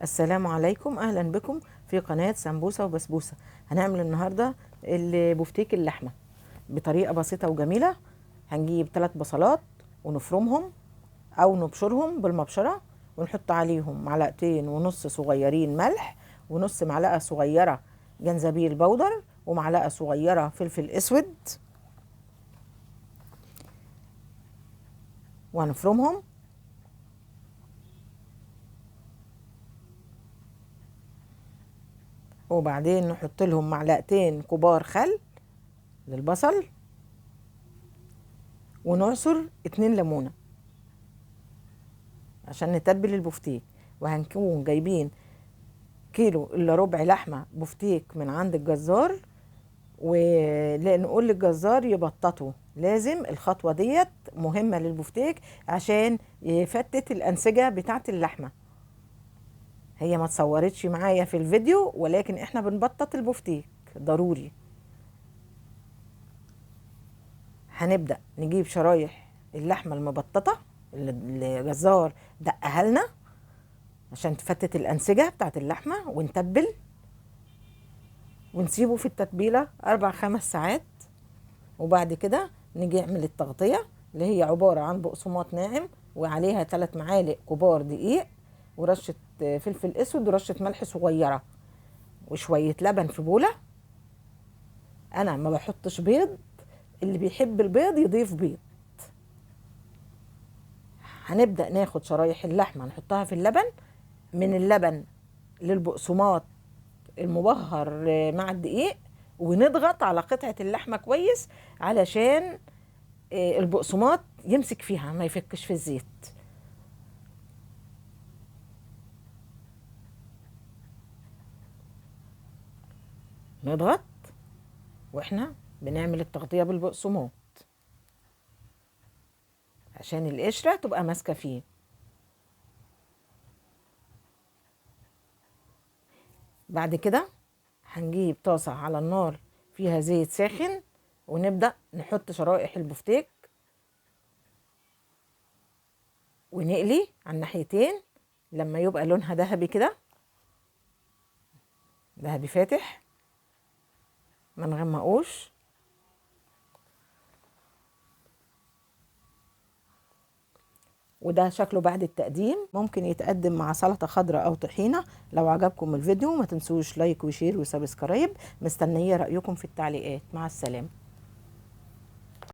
السلام عليكم، اهلا بكم في قناة سمبوسة وبسبوسة. هنعمل النهاردة البفتيك اللحمة بطريقة بسيطة وجميلة. هنجيب 3 بصلات ونفرمهم او نبشرهم بالمبشرة، ونحط عليهم 2.5 معلقة صغيرين ملح، ونص معلقة صغيرة جنزبيل بودر، ومعلقة صغيرة فلفل اسود، وهنفرمهم. وبعدين نحط لهم 2 معلقة كبار خل للبصل، ونعصر 2 ليمونة عشان نتبل البفتيك. وهنكون جايبين 1.75 كيلو لحمة بفتيك من عند الجزار، ونقول للجزار يبططه. لازم الخطوة ديت مهمة للبفتيك عشان يفتت الأنسجة بتاعت اللحمة. هي ما اتصورتش معايا في الفيديو، ولكن احنا بنبطط البفتيك ضروري. هنبدأ نجيب شرايح اللحمة المبططة اللي الجزار دقها لنا عشان تفتت الأنسجة بتاعت اللحمة، ونتبل ونسيبه في التتبيلة 4-5 ساعات. وبعد كده نيجي نعمل التغطية اللي هي عبارة عن بقسماط ناعم وعليها 3 معالق كبار دقيق، ورشة فلفل اسود، ورشة ملح صغيرة، وشوية لبن في بولة. انا ما بحطش بيض، اللي بيحب البيض يضيف بيض. هنبدأ ناخد شرايح اللحمة نحطها في اللبن، من اللبن للبقسماط المبهر مع الدقيق، ونضغط على قطعة اللحمة كويس علشان البقسماط يمسك فيها ما يفكش في الزيت. نضغط واحنا بنعمل التغطية بالبقسماط عشان القشرة تبقى ماسكة فيه. بعد كده هنجيب طاسة على النار فيها زيت ساخن، ونبدأ نحط شرائح البفتيك ونقلي على الناحيتين لما يبقى لونها ذهبي كده، ذهبي فاتح، ما نغمقوش. وده شكله بعد التقديم. ممكن يتقدم مع سلطة خضراء أو طحينة. لو عجبكم الفيديو ما تنسوش like و share و subscribe. مستنية رأيكم في التعليقات. مع السلامة.